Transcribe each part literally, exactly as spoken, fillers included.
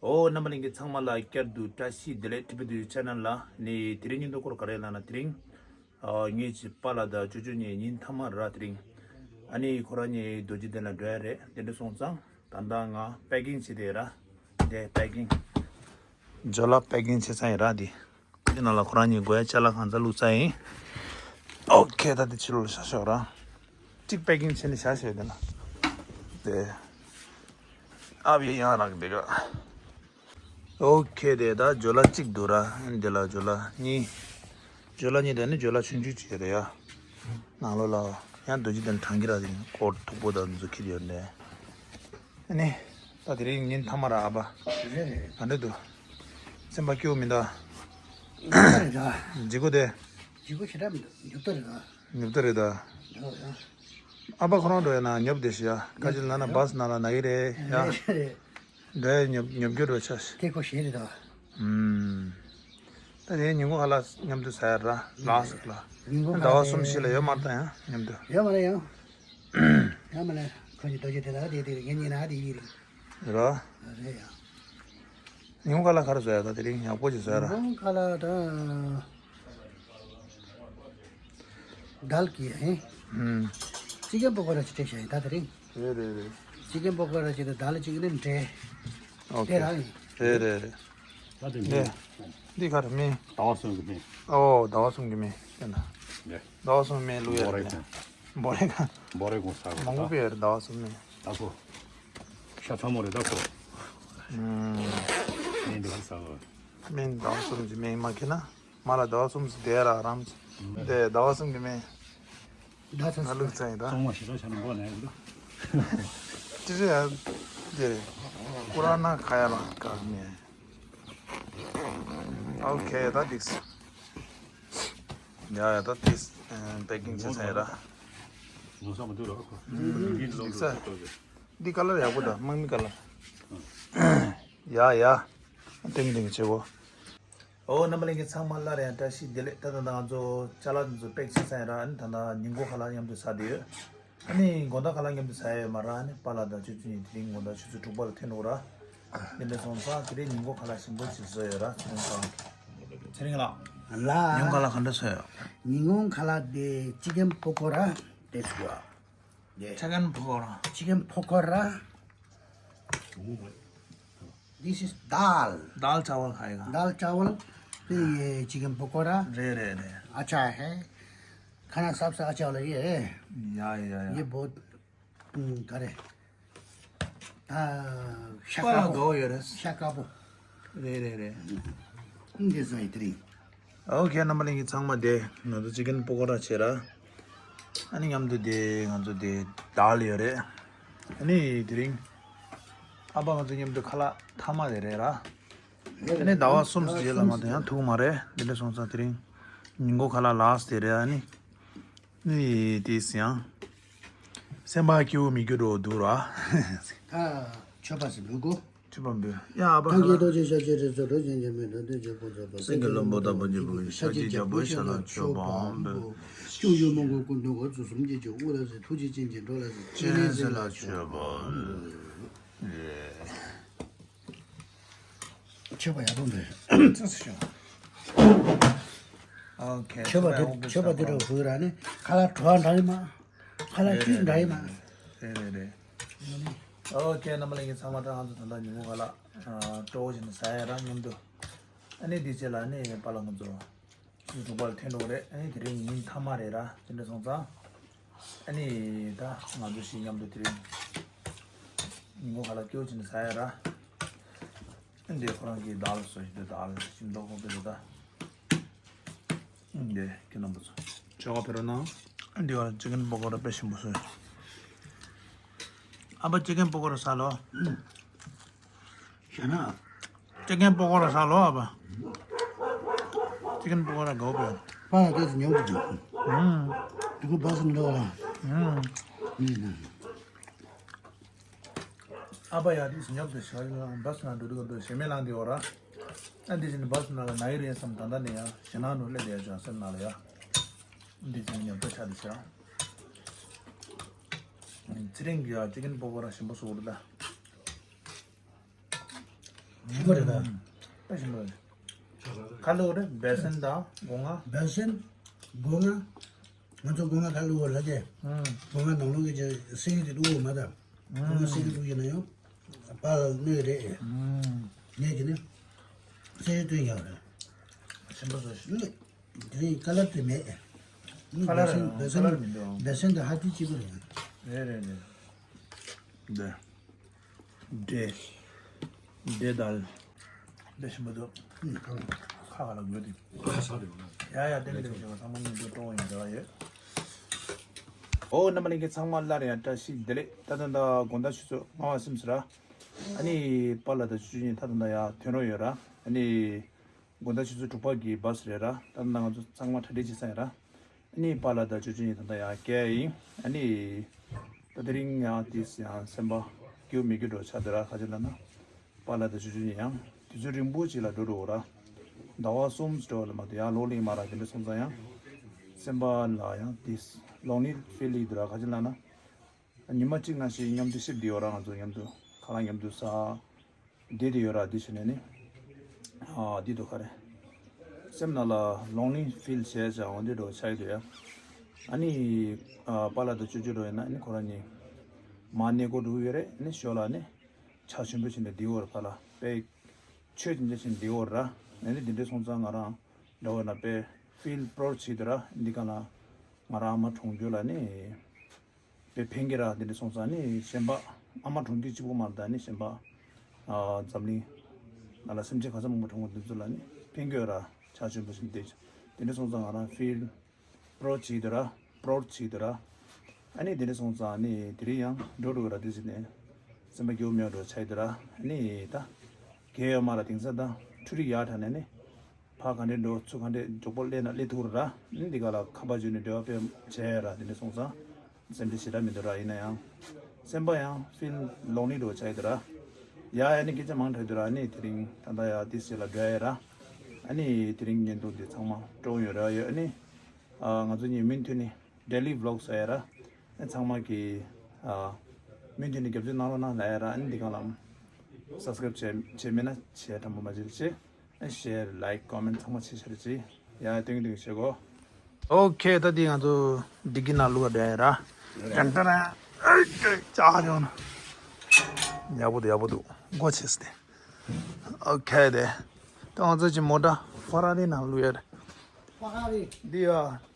ཨོ་རྣམ་པ་ལྷན་རྒྱས་ཚང་མ་ལ་བསྐྱར་དུ་བཀྲ་ཤིས་བདེ་ལེགས། ཊི་བི་དུ་ཆེ་ནལ་ལ་ནི་དེ་རིང་ཉིན་ཐོ་སྐོར་ག་རེ་ལབ་ན། དེ་རིང་ཨ་ངེད་ཀྱི་པཱ་ལགས་དང་ཅོ་ཅོ་གཉིས་ཉིན་མཐའ་མ་ར། དེ་རིང་ཨ་ནི་ཁོ་རང་གཉིས་རྡོ་རྗེ་གདན་ལ་འགྲོ་ཡ་རེད། དེ་འདྲ་སོང་ཙང་ད་ལྟ་ང་པེ་ཀིང་བྱེད་དེ་ར། དེ་པེ་ཀིང་ཇོ་ལ་པེ་ཀིང་བྱེད་ཚར་ཡིན་ར། དེ་དེ་ནང་ལ་ཁོ་རང་གཉིས་དགོས་ཡ་ཅ་ལག་གང་ཚ་བླུགས་ཚར་ཡིན། ཨོ་ཁེ། ད་དེ་ཕྱི་ལོགས་ལ་བཞག་ཤོག་ར། གཅིག་པེ་ཀིང་བྱས་ནས་བཞག་ཤོག་དེ་ན། དེ་ཨ་བི་ཡང་རག་དེ་ག་ཨོ་ཁེ། དེ་ད་ཇོ་ལ་གཅིག་འདུག་ར། འདི་ལ་ཇོ་ལ་གཉིས། ཇོ་ལ་གཉིས་དེ་ནི་ཇོ་ལ་ཆུང་ཆུང་ཅིག་རེད་ཡ། ནང་ལོགས་ལ་ཡང་རྡོ་རྗེ་གདན་དྲངས་ཀྱི་ར། དེ་ནི་ཀོ་མཐུག་པོ་དང་འཛུགས་ཁྱེར་ཡོད་ནས། ཨ་ནི་ད་དེ་རིང་ཉིན་མཐའ་མ་ར། ཨ་ཕ་རེད་རེད། ག་འདྲ་འདུག་སེམས་པ་སྐྱོ་མི་འདུག་རེད་ད། ལྗིད་ཁོག་དེ། ལྗིད་ཁོག་ཞེ་དྲག་མི་འདུག་ཉོབ་ཏོ་རེད་ད། ཉོབ་ཏོ་རེད་ད། འགྲོ་ཡ། ཨ་ཕ་ཁོ་རང་འགྲོ་ཡ་ན་ཉོབ་བསྡད་ཤི་ཡ། ཁ་ཅིག་ལབ་ན་བཱས་ནང་ལ་ན་གི་རེད་ཡ། རེད་རེད། འགྲོ་ཡ་ཉོབ་ཉོབ་རྒྱུ་འགྲོ་ཆ་ཤི། ཁེ་ཁོ་ཞེ་རེད་ད། ཨུམ། ད་དེ་ཉིན་གུང་ཁ་ལག་མཉམ་དུ་ཟ་ཡ་ར། ལགས་སོ་ལ། ཉིན་གུང་ཟླ་བ་གསུམ་བཞི་ལ་ཡོད་མ་རེད་ད། ཡང་མཉམ་དུ་ཡོད་མ་རེད་ཡང་། ཡོད་མ་རེད། ཁོ་གཉིས་རྡོ་རྗེ་གདན་ལ་དེ་དེ་ངེད་གཉིས་ན་དེ་ཡིན་རེད། ར། རེད་ཡ། ཉིན་གུང་ཁ་ལག་ག་རེ་བཟོ་ཡ། ད་དེ་རིང་ཡག་པོ་ཅིག་བཟོ་ཡ་ར། ཉིན་གུང་ཁ་ལག་ད། དཱལ་གྱི་ཨེ། ཨུམ། ཅི་ཀན་པོ་ཀོ་ར་ཅིག་སྤྲད་བཞག་ཡིན་ད་དེ་རིང་། རེད་རེད་རེད། ཅི་ཀན་པོ་ཀོ་ར་ཅིག་དང་དཱལ་ཅིག་ནི་འདྲེ། ཨོ་དེ་ཁེ། རང་ཡིན། རེད་རེད་རེད། ད་དེ་འདི་མིན། འདི་ག་རེ་མིན། ཟླ་བ་གསུམ་གྱི་མིན། ཨོ་ཟླ་བ་གསུམ་གྱི་མིན། དེ་ན་ཟླ་བ་གསུམ་མིན་བླུག་ཡ་རེད། འབོ་རེ་ཁང་། འབོ་རེ་ཁང་། འབོ་རེ་གོང་ས་མང་པོ་ཡོད་རེད། ཟླ་བ་གསུམ་མིན། ད་ཁོ་ཤ་ཚ་མོ་རེད་ད་ཁོ། ཨུམ། མིན་འདི་ག་ས་གོ། མིན་ཟླ་བ་གསུམ་གྱི་མིན་མ་ཁེ་ན། མ་ལ་ཟླ་བ་གསུམ་ཟེར་དེ་ར་རམ། དེ་ཟླ་བ་གསུམ་གྱི་མིན། ད་ཚ་ང་ལུག་ཙང་ཡིན་ད། གཙང་མ་ཞེ་དྲག་བྱས་ན་མགོ་ན་ཡོད་འདུག་ཅི་ཟེར་ཡ། དེ་རེད། ཀུ་ར་ན་ཁ་ཡ་ལ་ཀ་མེ། ཨོ་ཁེ། ད་འགྲིག་སོང་། ཡ་ཡ། ད་དེ་པེ་ཀིང་བྱས་ཚར་ཡ་ར། ངོ་ས་མ་འདུག་ར་ཁོ། འགྲིག་ས། འདི་ཀ་ལར་ཡག་པོ་འདུག་དམག་མི་ཀ་ལར། ཡ་ཡ། ཏིང་ཏིང་བྱེད་གོ། ཨོ་རྣམ་པ་ལྷན་རྒྱས་ཚང་མ་སླར་ཡང་བཀྲ་ཤིས་བདེ་ལེགས། ད་ད་ད་ང་ཚོ་ཅ་ལག་འདི་ཚོ་པེག་བྱས་ཚར་ཡིན་ར། ཨ་ནི་ད་ད་ཉིན་གུང་ཁ་ལག་མཉམ་དུ་ཟ་བསྡད་ཡོད། ཨ་ནི་དགོང་དག་ཁ་ལག་མཉམ་དུ་ཟ་ཡ་ཡོད་མ་ར། ཨ་ནི་པཱ་ལགས་དང་ཅོ་ཅོ་གཉིས་དེ་རིང་དགོང་དག་ཆུ་ཚོད་དྲུག་པ་ལ་ཐོན་འགྲོ་ར། དེ་འདྲ་སོང་ཙང་དེ་རིང་ཉིན་གུང་ཁ་ལག་ཞིམ་པོ་ཞིག་བཟོས་ཡོད་ར། ཚེ་རིང་ལགས། ཚེ་རིང་ལགས། ལ། ཉིན་གུང་ཁ་ལག་ག་འདྲ་བཟོས་ཡོད། ཉིན་གུང་ཁ་ལག་དེ་ཅི་ཀན་པོ་ཀོ་ར་དེ་བཟོས་ཡོད། ཅི་ཀན་པོ་ཀོ་ར། ཅི་ཀན་པོ་ཀོ་ར། This is dal. दाल चावल खाएगा। दाल चावल, फिर ये चिकन पकौड़ा। रे रे रे। अच्छा है। खाना सबसे अच्छा वाला ये है। या या या। ये बहुत, हम्म, करे। हाँ, पर शक्का गो ये रे। शक्का पो। रे रे रे। हम्म, ये सही तरी। ཨོ་ཁེ། རྣམ་པ་ལྷན་རྒྱས་ཚང་མ་དེ་ང་ཚོ་ཅི་ཀན་པོ་ཀོ་ར་བྱས་ར། ཨ་ནི་མཉམ་དུ་དེ་ང་ཚོ་དེ་དཱལ་ཡོད་རེད། ཨ་ནི་དེ་རིང་ཨ་ཕ་ང་ཚོ་མཉམ་དུ་ཁ་ལག་མཐའ་མ་དེ་རེད་ར། ཨ་ནི་ཟླ་བ་གསུམ་ཙམ་རྗེས་ལ་མ་གཏོགས་ཡང་ཐུག་མ་རེད། དེ་འདྲ་སོང་ཙང་དེ་རིང་ཉིན་གུང་ཁ་ལག་ལཱ་སི་ཊི་དེ་རེད། ཨ་ནི་ནི་དེ་ཡང་སེམས་པ་སྐྱིད་པོ་མི་འགྱུར་རོ་འདུག་ར། ད་མཆོད་པ་ཞིག་འབུལ་དགོས། མཆོད་པ་འབུལ། ཡ་ཨ་ཕ་ཁ་ལག་སངས་རྒྱས་ཐམས་ཅད་ཤཱཀྱ་རིགས་སུ་འགྲོ། སེམས་ཅན་ཐམས་ཅད་མི་མཐུན་དོན་ཆེན་པོ་མཛད་པ། སེང་གེ་ལྷུན་པོ་ལྟ་བུ་ཉིད་ཕུར་བུ་ཡི། ཤཱཀྱའི་རྒྱལ་པོའི་ཞབས་ལ་མཆོད་པ་འབུལ། སྐྱོན་བརྗོད་མང་པོ་ཀུན་སྟོན་གོ། བཅུ་གསུམ་གྱི་ཆོས་དབུ་ལ་ཟེར། ཐུགས་རྗེ་ཅན་གྱི་འགྲོ་ལ་ཟེར། སྤྱན་རས་གཟིགས་ལ་མཆོད་པ་འབུལ། མཆོད་པ་ཡག་པོ་འདུག་ཨོ་ཁེ། མཆོད་པ་འདི་མཆོད་པ་འདི་རུ་ཕུལ་ར་ནི་ཁ་ལག་བྲོ་བ་འདྲ་ཡིན་མ། ཁ་ལག་བཅུད་འདྲ་ཡིན་མ། རེད་རེད་རེད། ཨོ་ཁེ། རྣམ་པ་ལྷན་རྒྱས་ཚང་མ་ད་ང་ཚོ་ད་ལྟ་ཉིན་གུང་ཁ་ལག་སྤྲོ་བོ་བྱས་ནས་ཟ་ཡ་ར་མཉམ་དུ། ཨ་ནི་དེ་རྗེས་ལ་ནི་པཱ་ལགས་ང་ཚོ་ཉིན་དྲུག་པ་ལ་ཐོན་འགྲོ་གི་རེད། ཨ་ནི་དེ་རིང་ཉིན་མཐའ་མ་རེད་ར། དེ་འདྲ་སོང་ཙང་ཨ་ནི་ད་ང་ཚོ་ཞིག་མཉམ་དུ་དེ་རིང་ཉིན་གུང་ཁ་ལག་སྐྱིད་པོ་བྱས་ནས་ཟ་ཡ་ར། འདི་ཁོ་རང་གི་དཱལ་བཟོ་བཞིན་འདུག་དཱལ་ཞིམ་མདོག་ཁོག་པོ་འདུག་ད། འདི་ཁྱེད་རྣམ་པ་ཚོ་ཆོ་ག་ཕེབས་རོགས་གནང་། འདི་བར་ཅི་ཀན་པོ་ཀོ་ར་དཔེ་ཞིམ་པོ་བཟོས། ཨ་ཕ་ཅི་ཀན་པོ་ཀོ་ར་ཟ་ལོ། ཞེ་ན། ཅི་ཀན་པོ་ཀོ་ར་ཟ་ལོ་ཨ་ཕ། ཅི་ཀན་པོ་ཀོ་ར་དགའ་པོ་ཡོད། པ་ཡ་སྐད་ཅིག་ཉོབ་ཀྱི་འདུག་ཨུམ། དེ་ཁོ་བ་སུ་འགྲོ་བ་ལ། ཨུམ། ཨ་ཕ་ཡ་དེ་ཉོབ་དེ་ཤ་ཡོད་བ་སུ་ན་འགྲོ་དུས་སྐབས་དུ་ཞེ་མེད་ལངས་དེ་འོ་ར། ཨ་འདི་བཞིན་བ་སུ་ན་ལ་ན་ཡི་རེད་བསམ། ད་ལྟ་ནས་ཡང་ཞེ་ནང་ནུ་སླེབས་དེ་ཡ་ཅང་སེམས་ནང་ལ་ཡ། འདི་བཞིན་ཉོབ་དེ་ཆ་དེ་ཤ། ཚེ་རིང་གི་ཡ་ཅི་ཀན་པོ་ཀོ་ར་ཞིམ་པོ་བཟོ་དགོས་རེད་ད། ཞིམ་པོ་རེད་ད། དཔེ་ཞིམ་པོ་རེད། ཁ་ལོ་རེད། བེ་སན་དང་སྒོ་ང་། བེ་སན། སྒོ་ང་། ང་ཚོ་སྒོ་ང་ཁ་ལོ་ར་ལ་ཅེ། ཨང་། སྒོ་ང་ནང་ལོགས་ཀྱི་སེ་ཡུ་དེ་བླུགས་མ་ད། སྒོ་ང་སེ་ཡུ་བླུགས་ཡིན་ན་ཡང་། པ་ལ་གནོད་རེད། ཨང་། ངས་ཀྱི་ནི། སེ་ཡུ་བཏོན་ཡག་རེད། ཞིམ་པོ་བཟོ་ཞིག་དེ་རིང་ཁ་ལར་དེ་མེད། ཁ་ལར། བེ་སན། ཁ་ལར་མི་འདུག་བེ་སན་དེ་ཧ་ཅང་སྐྱིད་པོ་རེད། རེད་རེད་རེད། འདི། འབྲས། འབྲས་དང་། འབྲས་ཞིམ་པོ་འདུག་ཁ་ཁ་ལ་འགོས་ཏེ། ཁ་ས་རེད་བ། ཡ་ཡ། ཏན་ཏན་ཞིག་ཚང་མ་མཉམ་དུ་སྤྲོ་བོ་ཡིན་འདྲ་བ་ཡོད། ཨོ་རྣམ་པ་ལྷན་རྒྱས་ཚང་མ་སླར་ཡང་བཀྲ་ཤིས་བདེ་ལེགས། ད་ད་ད་དགོང་དག་ཆུ་ཚོད་ལྔ་པ་སིམ་སི་ར། ཨ་ནི་པཱ་ལགས་དང་ཆུ་ཆུ་གཉིས་ད་ད་ད་ཡར་ཐོན་རོགས་ཡོད་ར། ཨ་ནི། དགོང་དག་ཆུ་ཚོད་དྲུག་པ་གི་བཱས་རེད་ར། ད་ནང་ང་ཚོ་ཚང་མ་གྲ་སྒྲིག་བྱེད་ས་ཡིན་ར། ཨ་ནི་པཱ་ལགས་དང་ཆུ་ཆུ་གཉིས་ད་ལྟ་ཡར་བསྐྱལ་ཡིན། ཨ་ནི་ད་དེ་རིང་ཡང་དེ་ཡང་སེམས་པ་སྐྱིད་མི་སྐྱིད་འགྲོ་ཆགས་འདུག་ར། ག་ཅི་ལབ་ན། པཱ་ལགས་དང་ཆུ་ཆུ་གཉིས་ཡང་དུས་ཚོད་རིང་པོ་ཅིག་ལ་འགྲོ་འགྲོ་ར། ཟླ་བ་གསུམ་འགྲོ་ལ་མ་གཏོགས་ཡར་ལོག་ལེ་མ་ར། དེ་འདྲ་སོང་ཙང་ཡང་སེམས་པ་ལ་ཡང་དེ་ལོང་ལི་ཕིལ་ཡིན་འདུག་ར། ག་ཅི་ལབ་ན། ཉི་མ་གཅིག་ནང་བཞིན་མཉམ་དུ་ཤིབ་བསྡད་ཡོད་ར། ང་ཚོ་མཉམ་དུ་ཁ་ལག་མཉམ་དུ་ཟ། བསྡད་དེ་ཡོད་ར། འདི་བྱས་ནས་ནི། ཨ། འདི་འདུག་ག་རེ། སེམས་ནང་ལ་ལོང་ལི་ཕིལ་བྱས་ཙང་འོ་འདི་འདྲ་ཆགས་ཀྱི་འདུག་ཡ། ཨ་ནི། ཨ། པཱ་ལགས་དང་ཆུ་ཆུ་འགྲོ་ཡིན་ན་ནི་ཁོ་རང་གཉིས་མར་གནས་སྐོར་འགྲོ་གི་ཡོད་རེད། ནི་ཞོར་ལ་ནི་ཕྱག་མཆོད་འབུལ་བྱས་ནས་བསྡད་ཡོད་རེད། ཕར་ལ་དཔེ་ཆོས་དེ་འདྲ་བྱས་ནས་བསྡད་ཡོད་རེད། ཨ་ནི་འདི་འདྲ་སོང་ཙང་ང་རང་འདྲ་བོ་ན་དཔེ་ཕིལ་པྲའུཌ་བྱེད་འདུག་ར། འདི་ག་ལ་ང་རང་ཨ་མ་གྲོངས་རྒྱུ་ལ་ནི། དཔེ་ཕན་གྱི་ར། དེ་འདྲ་སོང་ཙང་ནི་གཞན་པ་ཨ་མ་གྲོངས་རྒྱུ་གཅིག་པོ་མ་རེད། ད་ནི་གཞན་པ། ཨ། འཛམ་གླིང་ནང་ལ་སེམས་ཅན་ག་ཚོད་མང་པོ་གྲོངས་པ་དེ་ཚོ་ལ་ནི་ཕན་གྱི་ར། ཕྱག་མཆོད་འབུལ་བྱས་ནས་བསྡད། དེ་འདྲ་སོང་ཙང་ང་རང་ཕིལ་པྲའུཌ་བྱེད་འདུག་ར། པྲའུཌ་བྱེད་འདུག་ར། ཨ་ནི་དེ་འདྲ་སོང་ཙང་ནི་དེ་རིང་ཡང་འགྲོ་འགྲོ་གི་ར། དེ་བྱས་ནས་སེམས་པ་སྐྱིད་པོ་མེད་འགྲོ་ཆགས་འདུག་ར། ཨ་ནི་ད་གལ་ཡོད་མ་ར། དེང་སང་ད་འཕྲུལ་རིག་ཡག་དྲགས་ནས་ནི། ཕར་ག་འདྲས་འགྲོ་ཚུར་ག་འདྲས་མགྱོགས་པོ་སླེབས་ན་སླེབས་ཐུབ་ར། ཨ་ནི་འདི་ག་ལ་ཁ་པར་བརྒྱུད་ནས་འབྲེལ་བ་དཔེ་བྱས་ར། དེ་འདྲ་སོང་ཙང་སེམས་ཁྲལ་ཞེ་དྲག་མི་འདུག་ར། ཡིན་ན་ཡང་སེམས་པ་ཡང་ཕིལ་ལོང་ལི་འགྲོ་ཆགས་ཡོད་ར། ཡ་ཡ་ནི་སྐད་ཆ་མང་དྲགས་འདུག་ར། ཨ་ནི་དེ་རིང་ད་ལྟ་ཡ་དེ་ཟེར་ལ་འགྲོ་ཡ་ར། ཨ་ནི་དེ་རིང་བརྙན་ཐུང་འདི་ཚང་མ་སྤྲོ་ཡོད་ར་ཡོད། ཨ་ནི་ཨ། ང་ཚོ་གཉིས་མུ་མཐུད་ནས་ཌེ་ལི་བི་ལོག་ཟེར་ཡ་ར། ཨ། ཚང་མ་གི་ཨ། མུ་མཐུད་ནས་རྒྱབ་སྐྱོར་གནང་རོགས་གནང་ལབ་ཡ་ར། ཨ་ནི་འདི་ག་ལ་སབ་སི་ཀ་རེབ་བྱས་བྱས་མེད་ན་བྱས། དྲང་པོ་མ་བྱས་བྱས། ཨ། ཤེར་ལའིཀ་ཀོ་མེན་ཚང་མ་བྱས་བྱས་རེ་བྱས། ཡ་ཏིང་ཏིང་བྱེད་གོ། ཨོ་ཁེ། ད་འདི་ང་ཚོ་ཌིག་གི་ནང་བླུགས་པ་འདྲ་ཡ་ར། ཡང་ཏ་ར། ཨ་ཅག་ཡོང་ན། ཡག་པོ་འདུག་ཡག་པོ་འདུག་སྒོ་ཕྱེས་ཏེ། ཨོ་ཁེ། དེ་ད་ང་ཚོ་ཅི་མོ་ཊ་ཧྥ་ར་རི་ནང་བླུགས་ཡ་རེད། ཧྥ་ར་རི། འདི་ཡ་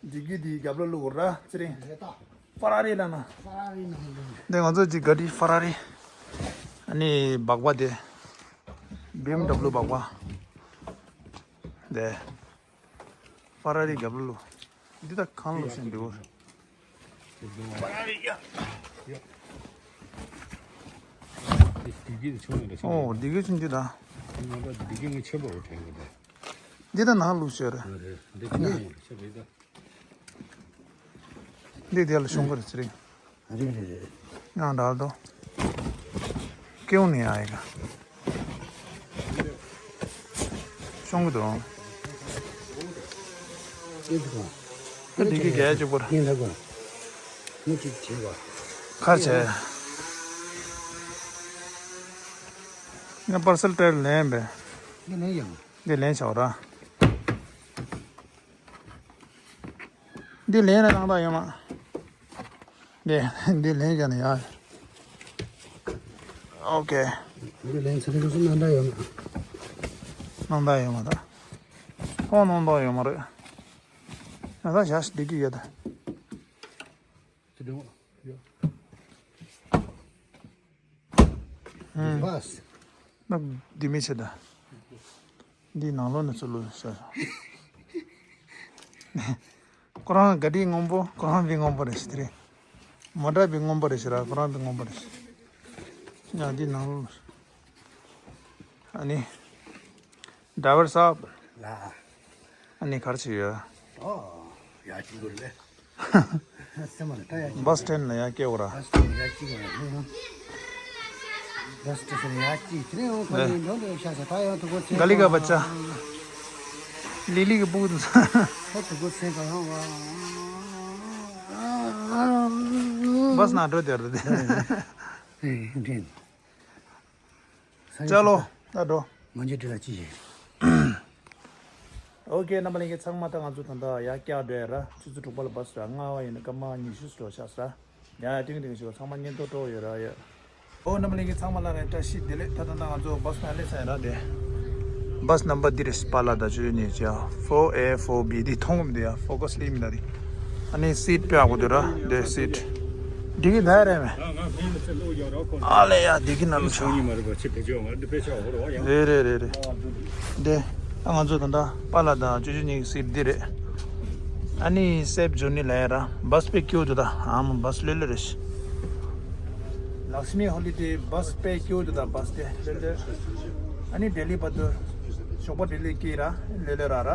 འདི་གི་འདི་རྒྱབ་ལ་བླུགས་ར་ཚེ་རིང་། རེད་ད། ཧྥ་ར་རི་ནང་ན། ཧྥ་ར་རི་ནང་ལ། འདི་ང་ཚོ་ཅི་ག་ཌི་ཧྥ་ར་རི། ཨ་ནི་སྦག་སྦག་དེ། བི་ཨེམ་ཌབ་ལུ་སྦག་སྦག་དེ། ཧྥ་ར་རི་རྒྱབ་ལ་བླུགས། འདི་ད་གང་བླུགས་ཤིང་འདུག་ཨོ། འདི་གི་ཆུང་འདི་ད། འདི་ད་ནང་བླུགས་ཤོར། འདི་དེ་ལ་ཤོང་གི་རེད་ཚེ་རིང་། རེད་རེད་རེད། ཡང་འདྲ་དོ། སྐྱེ་བོ་ནི་ཡང་ཡིན་ག་ཤོང་གི་འདུག་ཨེ་འདུག་ག་ད་འདི་གི་རྒྱལ་གཅིག་པོར། ངས་ལབ་དགོས། མི་གཅིག་བྱེད་དགོས། ཁར་བྱས། ངས་པར་སེལ་སྤྲད་ལེན་པས། ངས་ལེན་ཡང་། འདི་ལེན་བྱའོ་ར། འདི་ལེན་ན་སྣང་དག་ཡོད་མ། འདི་འདི་ལེན་བྱས་ན་ཡག་ཨོ་ཀེ། འདི་ལེན་ཚེ་རིང་སུ་སྣང་དག་ཡོད་མ། སྣང་དག་ཡོད་མ་ད། ཁོང་སྣང་དག་ཡོད་མ་རེད། ང་ད་ཞག་བདེ་སྐྱིད་ཡོད་ད། ཚེ་རིང་ཡོད། ཨུམ། བས། ན་འདི་མི་ཆེ་ད། འདི་ནང་ལོགས་ནས་ཚུར་ལོག་ས། ཁོ་རང་ག་དེ་སྔོན་པོ། ཁོ་རང་བི་སྔོན་པོ་རེད་ཤི་དེ་རེད། མོ་ཊ་བི་སྔོན་པོ་རེད་ཤི་ར། ཁོ་རང་བི་སྔོན་པོ་རེད་ཤི། ཡང་འདི་ནང་ལོགས། ཨ་ནི། ཌ་རའི་ཝར་སཱབ། ལ། ཨ་ནི་ག་རེ་བྱེད་ཡོད། ཨོ། ཡ་ཅི་འདུག་ལེ། སེམས་ལ་ད་ཡ་ཅི། བྷ་སི་སི་ཊེན་ཌི་ལ་ཡ་སྐྱེལ་བ་ར། བྷ་སི་སི་ཊེན་ཌི་ལ་ཡ་ཅི་ག་ཡ་ལེ་ཡང་། བྷ་སི་སི་ཊེན་ཌི་ལ་ཡ་ཅི་དེ་ནས་ཡང་ཁོ་ལེ། ནི་འགྲོ་འདུག་ཤ་ས་ད་ཡང་དུ་གོ་ཚེ། ག་ལི་ག་བ་ཅ། ལི་ལི་གི་སྤུ་གུ་དུ་ས། ཁ་དུ་གོ་ཚེ་ག་ཡང་བ། བྷ་སི་ནང་འགྲོ་དེར་དུ་དེ། ཨེ་འདྲེན། ཅ་ལོ། ད་འགྲོ། ང་ཚོའི་འདི་ལ་ཅི་ཡིན། ཨོ་ཀེ། རྣམ་པ་ལྷན་རྒྱས་ཚང་མ། ད་ང་ཚོ་ད་ལྟ་ཡར་བཀྱག་འགྲོ་ཡ་ར། ཆུ་ཚོད་དྲུག་པ་ལ་བཱས་ར། ལྔ་པ་ཡིན་ན་སྐར་མ་ཉི་ཤུ་འགྲོ་ཤག་ར། ཡ་ཡ། ཏིང་ཏིང་ཞིག་ཚང་མ་བརྙན་ཐུང་སྤྲོ་ཡོད་ར་ཡ། ཨོ་རྣམ་པ་ལྷན་རྒྱས་ཚང་མ་ལ་རེ་བཀྲ་ཤིས་བདེ་ལེགས། ད་ད་ད་ང་ཚོ་བཱས་ནང་སླེབས་ཚར་ཡ་ར་དེ། བཱས་ནམ་བར་འདི་རེད། པཱ་ལགས་དང་ཅོ་ཅོ་གཉིས་ཀྱི་ཡ། ཕོར་ཨེ་ཕོར་བི་འདི་མཐོང་གི་མི་འདུག་ཡ། ཕོ་ཀས་སླེབས་མི་འདུག་དེ། ཨ་ནི་སིཊ་དཔེ་ཡག་པོ་འདུག་ར་དེ་སིཊ། འདི་གི་ད་རེད་མེད། ཨ་ལེ་ཡ། འདི་གི་ནང་ཆོག་རེད་རེད་རེད་རེད། དེ། ད་ང་ཚོ་ད་ལྟ་པཱ་ལགས་དང་ཅོ་ཅོ་གཉིས་ཀྱི་སིཊ་འདི་རེད། ཨ་ནི་སེབ་ཇོར་ནི་ལབ་ཡ་ར། བཱས་དཔེ་སྐྱིད་པོ་འདུག་ད། ཨ་མ། བཱས་ལྷོད་ལྷོད་རེད། ལགས་མི་ཧོ་ལི་ཌེ་བཱས་དཔེ་སྐྱིད་པོ་འདུག་ད། བཱས་དེ་ལྷོད་ལྷོད། ཨ་ནི་ལྡི་ལི་བར་དུ། ཞོགས་པ་ལྡི་ལི་སྐྱེལ་ར། ལྷོད་ལྷོད་ར་ར།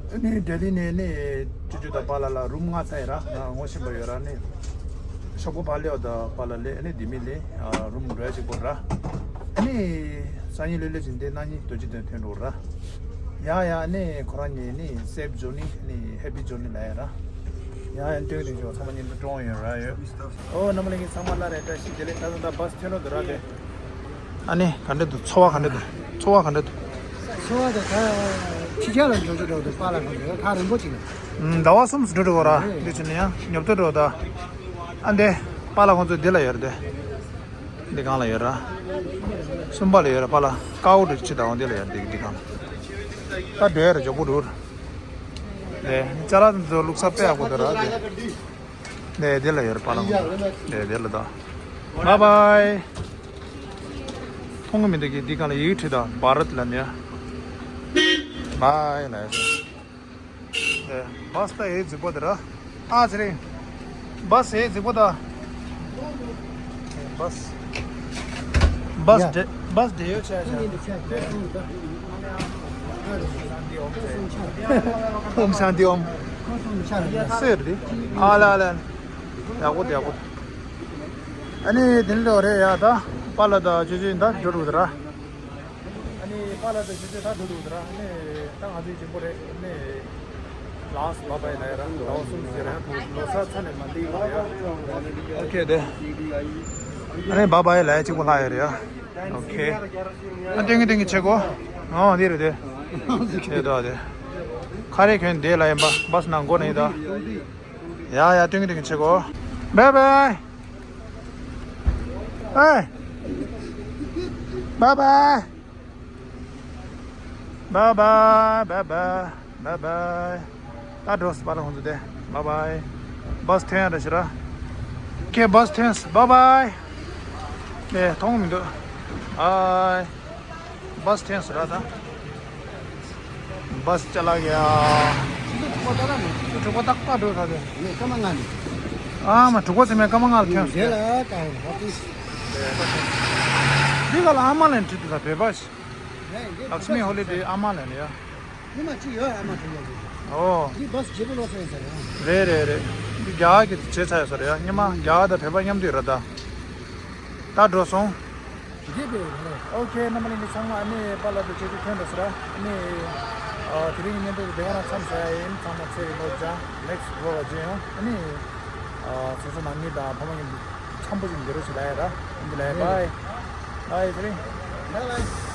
ཨ་ནི་ལྡི་ལི་ནས་ནི་ཅོ་ཅོ་དང་པཱ་ལགས་ལ་རུམ་ལྔ་ཚར་ཡ་ར། ང་ངོ་ཤེས་པ་ཡོད་ར། ནི་ཞོགས་པ་ཕར་སླེབས་པ་དང་པཱ་ལགས་སླེབས། ཨ་ནི་ལྡི་མི་སླེབས། ཨ་རུམ་འགྲོ་ཡ་གཅིག་པོ་ར། ཨ་ནི་སང་ཉིན་ལྷོད་ལྷོད་ཅིག་འདི་གནངས་ཉིན་རྡོ་རྗེ་གདན་ཐོན་འགྲོ་ར། ཡ་ཡ། ནི་ཁོ་རང་གཉིས་ནི་སེབ་ཇོར་ནི་ནི་ཧེ་པི་ཇོར་ནི་ལབ་ཡ་ར། ཡ་ཡ། ཏིང་ཏིང་ཞིག་ཚང་མ་བརྙན་ཐུང་སྤྲོ་ཡོད་ར་ཡོད། ཨོ་རྣམ་པ་ལྷན་རྒྱས་ཚང་མ་ལ་རེ་བཀྲ་ཤིས་བདེ་ལེགས། ད་ད་ད་བཱས་ཐོན་འགྲོ་འདུག་ར་དེ། ཨ་ནི་ག་འདྲ་འདུག་ཚོར་བ་ག་འདྲ་འདུག་ཚོར་བ་ག་འདྲ་འདུག་ཚོར་བ་དེ་ད་ཕྱི་རྒྱལ་ལ་འགྲོ་རྒྱུ་འགྲོ་འདུག་པཱ་ལགས་ཁོང་ཚོ་ཐག་རིང་པོ་ཅིག་ལ། ཨུམ། ཟླ་བ་གསུམ་འགྲོ་འགྲོ་གོ་ར། རེད། འདི་བྱས་ན་ཡང་ཉོབ་ཏོ་འགྲོ་ད། ཨ་འདི་པཱ་ལགས་ཁོང་ཚོ་འདི་ལ་ཡོད་རེད་དེ། འདི་སྒང་ལ་ཡོད་ར། གསུམ་པ་ལ་ཡོད་ར། པཱ་ལགས་ཀའོ་འདྲ་ཅིག་ད་འོང་འདི་ལ་ཡོད་རེད། འདི་འདི་སྒང་ལ། ད་འགྲོ་ཡ་ར་མགྱོགས་པོ་འགྲོ་ར། དེ་ཅ་ལག་འདི་ཚོ་བླུགས་ས་དཔེ་ཡག་པོ་འདུག་ར་དེ། ནས་དེ་ལ་ཡོད་ར་པཱ་ལགས་ཁོང་ཚོ། དེ་དེ་ལ་ད། བཱའི་བཱའི། མཐོང་གི་མི་འདུག་གི། འདི་སྒང་ལ་ཡི་གེ་བྲིས་ད། བྷ་རད་ལབ་ནས། བཱའི་ལབ་ཡ། དེ་བཱས་ད་ཨེ་རྫིག་པོ་དེ་ར། ཨ་ཙི་རེ། བཱས་ཨེ་རྫིག་པོ་ད། བཱས། བཱས་ཡ། འདྲེ། བཱས་འདྲེ་ཡོད་ཆ་ཆ། ཨོམ་ཤཱནྟི་ཨོམ། སེར་དེ། ཨ་ལ་ཨ་ལ། ཡག་པོ་འདུག་ཡག་པོ་འདུག་ཨ་ནི་དེ་འདྲ་རེད་ཡ། ད་པཱ་ལགས་དང་ཅོ་ཅོ་ད་འགྲོ་འགྲོ་གི་ར། ཨ་ནི་པཱ་ལགས་དང་ཅོ་ཅོ་ད་འགྲོ་འགྲོ་གི་ར། ཨ་ནི་ད་ང་ཚོའི་གཅིག་པོ་རེད། ཨ་ནི་ལཱསྚ་བཱའི་བཱའི་ལབ་ཡ་ར། ཟླ་བ་གསུམ་ཟེར་ཡ། ལོ་གསར་ཚར་ནས་མ་འདི་ཡོད་རེད་ཡ། ཨོ་ཁེ་དེ། ཨ་ནི་བཱའི་བཱའི་ལབ་ཡ་གཅིག་པོ་ལྷག་ཡོད་རེད་ཡ། ཨོ་ཁེ། ཨ་ཏིང་ཏིང་བྱེད་གོ། ཨོ་འདི་རེད་དེ། དེ་ད་དེ། ཁ་རས་གྱོན་བསྡད་ལ་ཡིན་པ། བཱས་ནང་སྒོ་ནས་ད། ཡ་ཡ། ཏིང་ཏིང་བྱེད་གོ། བཱའི་བཱའི། ཨེ། བཱའི་བཱའི། བཱའི་བཱའི། བཱའི་བཱའི། བཱའི་བཱའི། ད་འགྲོ་སོང་པཱ་ལགས་ཁོང་ཚོ་དེ། བཱའི་བཱའི། བཱས་ཐོན་ཡ་རེད་ཤག་ར། ཁེ་བཱས་ཐོན་སོང་། བཱའི་བཱའི། ཨེ་མཐོང་མི་འདུག་ཨའི། བཱས་ཐོན་སོང་ར་ད། བཱས་ཅ་ལག་ཡ། ཆུ་ཚོད་དྲུག་པ་ཏག་ཏག་ནས། ཆུ་ཚོད་དྲུག་པ་ཏག་ཏག་འགྲོ་ས་དེ། ངས་སྐར་མ་ལྔ་ནས། ཨ་མ། དྲུག་པ་ཚེས་མའི་སྐར་མ་ལྔ་ལ་ཐོན་སོང་དེ། དེ་ལ་ད་ཧོ་ཏིས། འདི་ག་ལ་ཨ་མ་ལན་བྲིས་འདུག་ད་བོད་པ་ཞིག་ལགས་མི་ཧོ་ལི་ཌེ་ཨ་མ་ལན་ཡ། ཉི་མ་གཅིག་ཡོད། ཨ་མ་དྲུང་ཡོད་ཟེར། ཨོ། འདི་བཱས་བརྗེ་པོ་ལོག་སོང་ཡིན་ས་རེད། རེད་རེད་རེད། འདི་རྒྱ་གར་གྱི་བྱས་ཚར་ཡོད་ས་རེད་ཡ། སྔོན་མ་རྒྱ་གར་དང་བོད་པ་མཉམ་དུ་ཡོད་རེད་ད། ད་འགྲོ་སོང་། འདི་དཔེ་ཡོད་རེད། ཨོ་ཁེ། རྣམ་པ་ལྷན་རྒྱས་ཚང་མ། ཨ་ནི་པཱ་ལགས་དང་ཅོ་ཅོ་ཐོན་འགྲོ་ཟེར་ར། ཨ་ནི་ཨ་དེ་རིང་གི་བརྙན་ཐུང་འདི་ག་རང་མཚམས་བཞག་ཡིན། ཚང་མ་ཚེ་རིང་པོ་བྱུང་། ནེགསི་ཝི་ལོག་ལ་མཇལ་ཡོང་། ཨ་ནི་ཨ་སོ་སོ་ནང་མི་དང་ཕ་མ་མཉམ་དུ་འཆམ་པོ་ཞིག་འགྱུར་རོགས་ཞེས་ལབ་ཡ་ར། འདི་ལ་ཡ། བཱའི་བཱའི། ཚེ་རིང་། བཱའི་བཱའི།